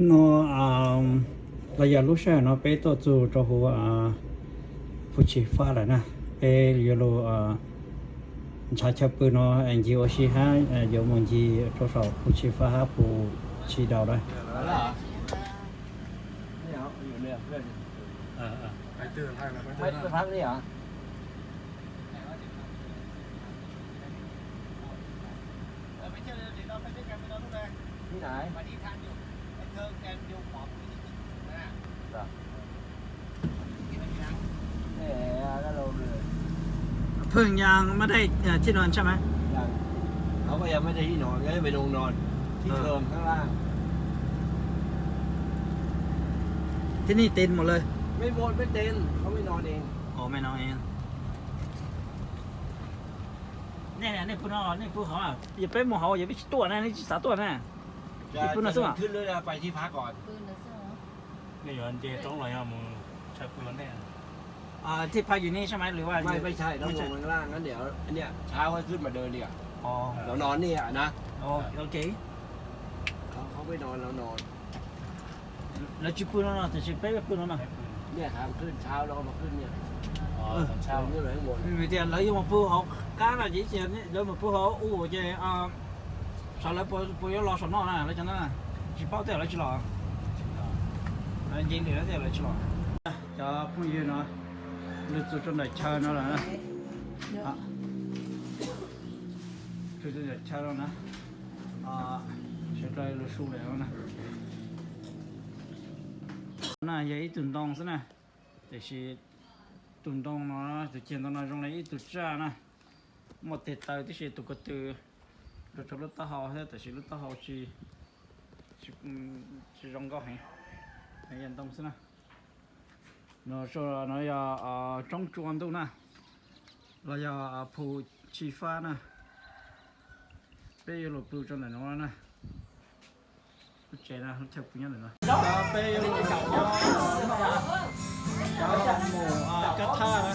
No los yog lub sij hawm no peb tuaj txug rau huv Phu Tsi Fab lawm na, peb yuav lug ntshav chaw pw no, ncig ua si hab yuav mus ncig rau saum Phu Tsi Fab hab Phu Tsi Dau na. Phwj Nyang maj dej thij no tshaj mas. Thij nej tes mus lawm. Nej pw no, nej pw hauv, yog peb mus hauv yog peb tsis tuaj na, nej tsis xav tuaj na. Nej pw no xwb mas. Thij pha yus nej sab mas lwm, thij pha yus nej sab mas lwm. Ok. Lawv tsis pw no no, tab sis peb pw no no. Vim tias lawv yuav mus pw hauv qab no ces lawv mus pw hauv u ces xyov lawv puas yuav los saum no na, lawv cov no tsis paub tej lawv tsis los. Lawv nce lwm tej lawv tsis los. Cov phooj ywg no lug txug rau ntawm chaw no lawm. Txug rau ntawm chaw no na, sawv daws lug su lawm no na. No yog ib tug ntoo xwb na, tiam sis tus ntoo no, tus ceg ntoo no zoo li ib tug tsaj na, muaj tes taw tib si, tus ko tw rau lub taub hau thiab, tab sis lub taub hau tsis, tsis zoo nkauj heev, yog ntoo xwb na. No yog tsoob tsua ntuj na, los yog Phu Tsi Fab na. Peb yuav lug pw rau ntawm no na. Lub tsev no, lub chaw pw nyob ntawm no. Peb yuav lug mus kab thaj na.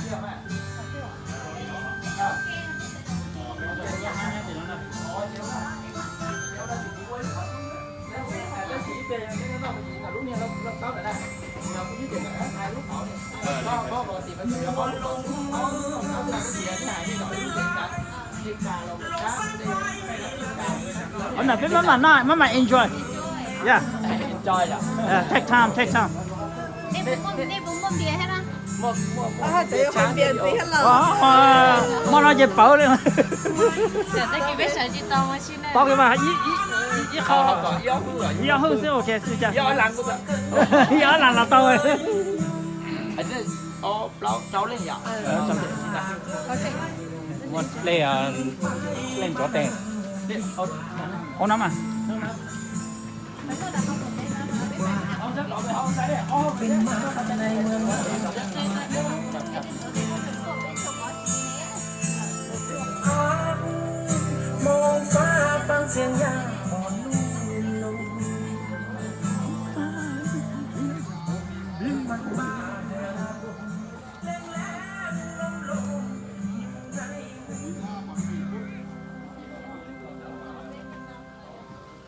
Ov, no peb maj mam noj, maj mam enjoy. Yeah. Take time, take time. Hmo no ces pawv li. Pab kv mas ib qho, ib ob hwj xwb, ok. Ib ob las los tau. Muaj dlej, dlej ntxuav tes. Hauv no mas.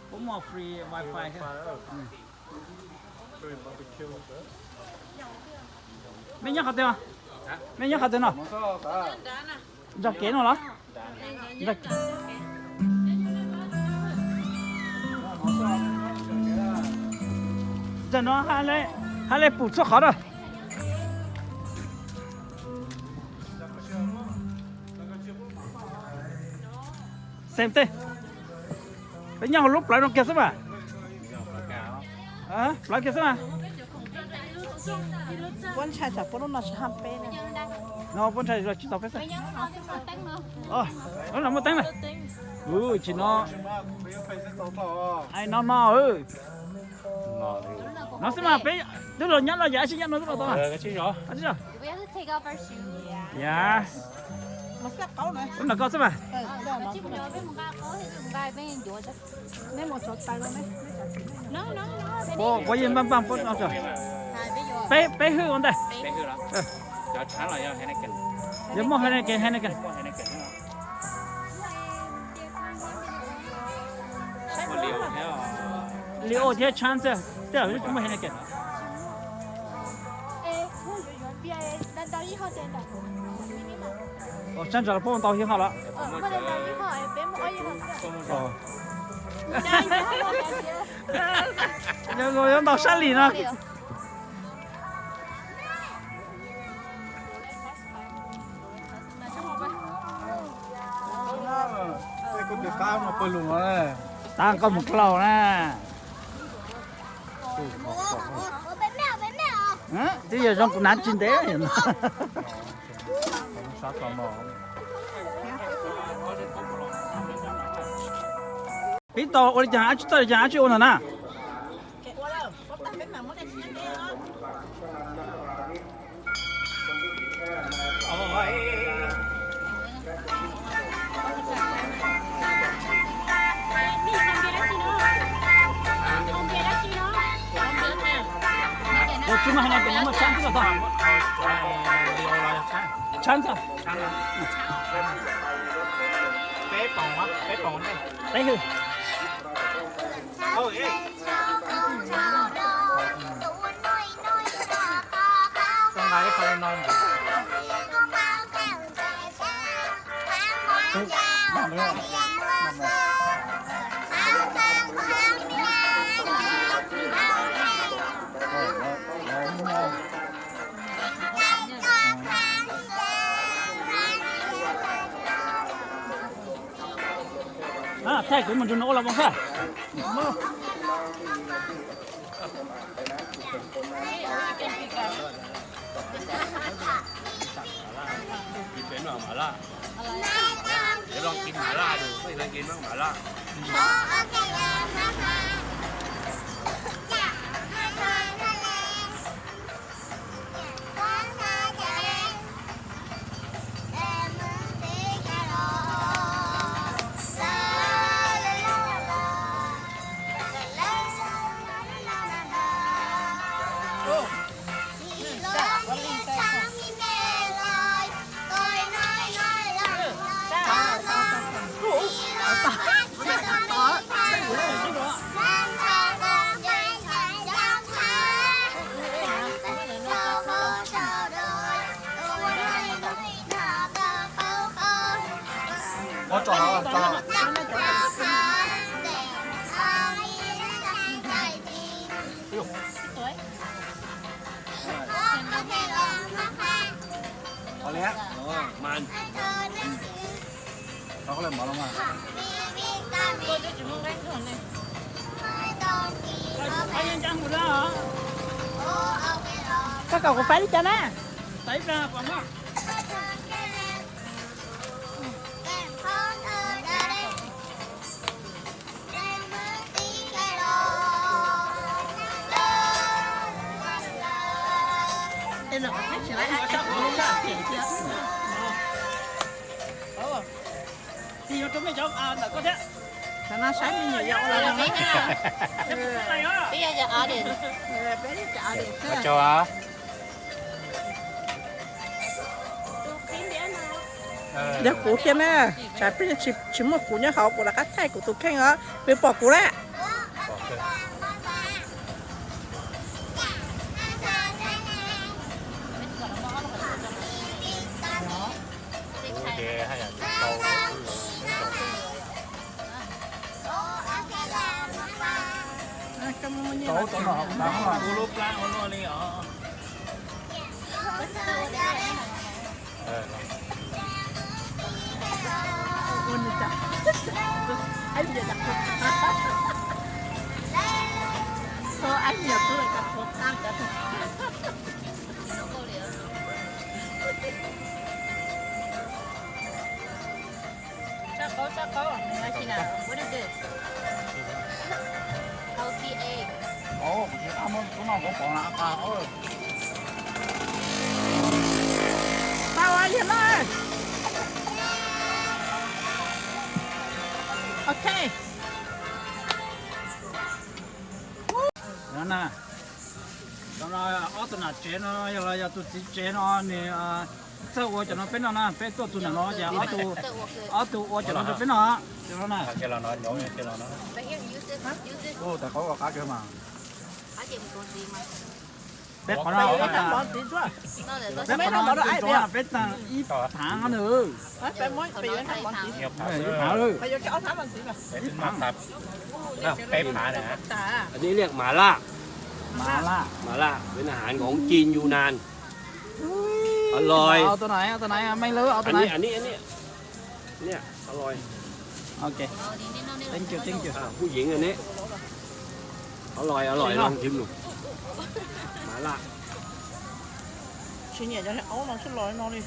Puas muaj free wifi thiab? Mej nyob qhov twg? Mej nyob qhov twg no? Nrog kev no los? Tam no hab le pum txhua qhov na. Same thing. Peb nyob hauv lub plawv no kiag xwb mas. Plawv kiag xwb mas. No puab ntshai tsis tau peb xwb. Lub no muaj teeb na. Tsis no. Ai no no. No xwb mas peb twb los nyob no, yog ab tsi nyob no twb los tau. Lub no koj xwb mas. Puab yeej npaj npaj puab no. Peb, peb hwj ua ntej. Yog muaj Heineken, Heineken. Li ua thiab tshab xwb. Sab ntsa los puab ntau hib hov lawm. Yog ntau sab lim no. Tab koj mus dlau na. Twb yog zoo kuv hnav tsis ntev. Peb tau ua li cas, ab tsi txawj li cas ab tsi ua ntawm na. Ua tsi mas hais no pem no muaj tshab txog tag. Tshab txog. Peb poom, peb poom. Peb hwj. Thaij kuv mus nrug nws ua los mus xwb. Koj kom kuv faib li cas na? Ntawm koj thiab. Tam no saib me nyuam yaus ua li. Peb cov audience. Yog kuv thiab na, tsam peb tsis muaj kuv nyob hauv, kuv rov qab thaij kuv tus kheej os, peb pom kuv lawm. Sab qaub, sab qaub, what is this? Healthy egg. Tau ua li lawm. Ok. No na, ob tug nam tsev no yog los yog tus txiv tsev no nws txawj ua cov no peb noj na, peb tuaj txug ntawm no ces ob tug ua cov no rau peb noj. Ua tas qhov ua qab kawg mas. Peb qhov no, peb qhov no peb tag ib phav no. Ib phav. Ib phav. Peb phav na. Anv liaj mav laj. Mav laj. Mav laj, peb na hav nkoov cin yu nan. Ua loj. Anv liaj, anv liaj. Ua loj. Thank you, thank you. Ua loj, ua loj, loo tim lug. Mav laj. Tsis nyiam cov niag aub no xwb los no li.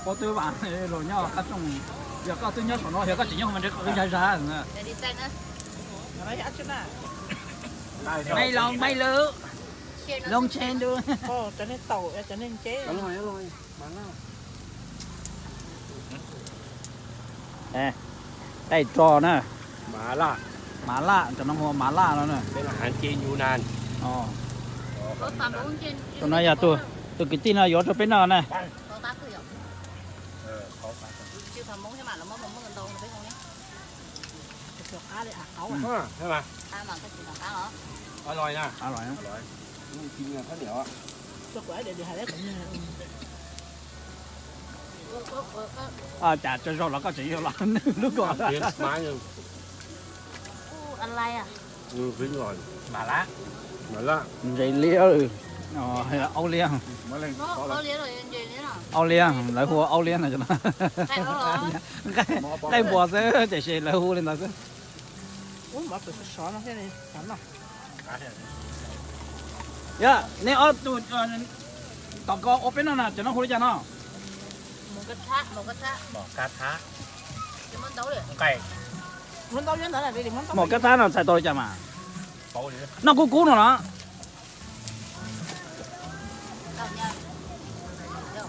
Koj twb vam luag nyob qab rooj, yog koj twb nyob saum no, yog koj tseem nyob hauv mas ntshe koj twb zag zag na. Maij loo, maij loo. Loo tshee ntu. Cov niag taum, cov niag nceb. Taij tso na. Mav laj, cov no hu ua mav laj no na. Tus no yog tus kwv tij no yuav rau peb noj na. Cas tso zaum los koj tseem yog los nws lub ko. Ntses liab, aub liab. Aub liab, lawv hu ua aub liab no. Nqaij npua xwb tiam sis lawv hu li ntawd xwb. Yog nej ob tug tom ko ua peb noj na, cov no hu li cas no? Mom kab thab no txhais tau li cas mas? Noj kub kub no los?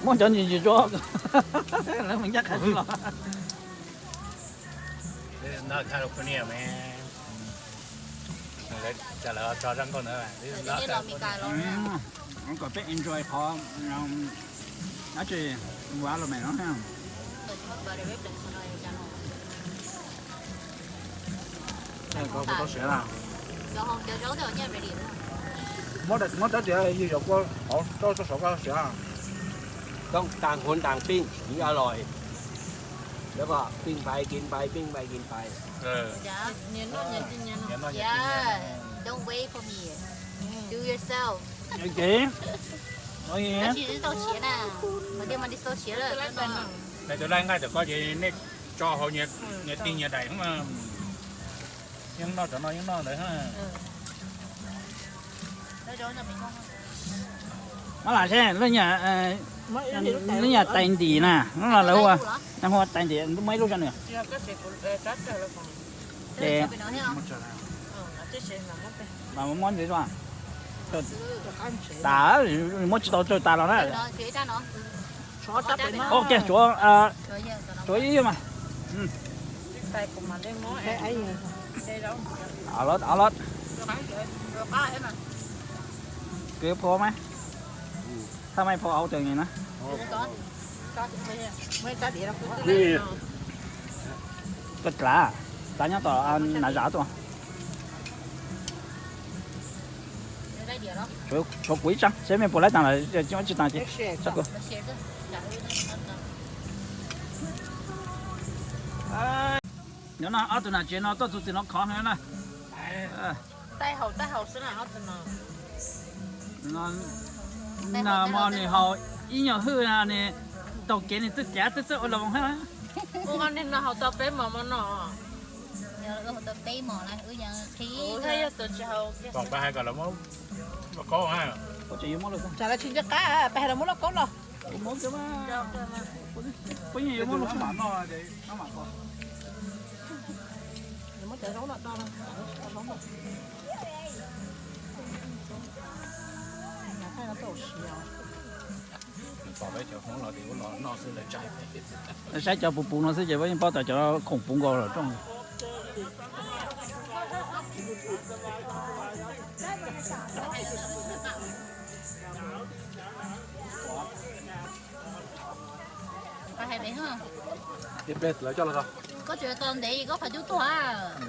Muab cov ntsis ntsis tso, lawv mus ncaj qha los. Kom peb enjoy qhov dab tsi, ua los mas no. Muab dab tsi yog kua hauv rau saum koj siav. Tang huv tang pij, yog los. Pij npai kis npai, pij npai kis npai. Don't wait for me. Do yourself. Tus laij nqaij tom ko ces nej tso hauv nyias tij nyias daim. Yeej noj cov no yeej noj ntawd. Muab lam seb, lub nyuam tais ntim na, lub no lawv hu ua tais ntim, muaj ib lub rau nws. Ces muab ntxiv, tas, muab tsis tau tsawg tas los na. Ok, tsuav, tsuav ib mas. Los, los. Kws phua mas, thaj maj phua au tws na. Koj dlav, dlav nyob tom na zam tuaj. Tshuav kuv ib tsaab, seb mej puas laib taag lawm, tsis taag ces txhob kuv. Nyob no ob tug nam tsev no tuaj txug tim no khov heev na. Nag hmo nws haus ib nyuag hwj, nws taug kev nws txawj kev txawj txawj ua los hab. Peb hais kom lawv muab lauj kaub, tsis nco qab, peb hais lawv muab lauj kaub los. Peb yeej yuav muab lauj kaub mam noj ces noj mam ko. Saib cov puv puv no xwb ces peb yeej paub tas cov khoom puv nkaus lawm rooj. Koj tseem tos ntev koj qhov cub tuag.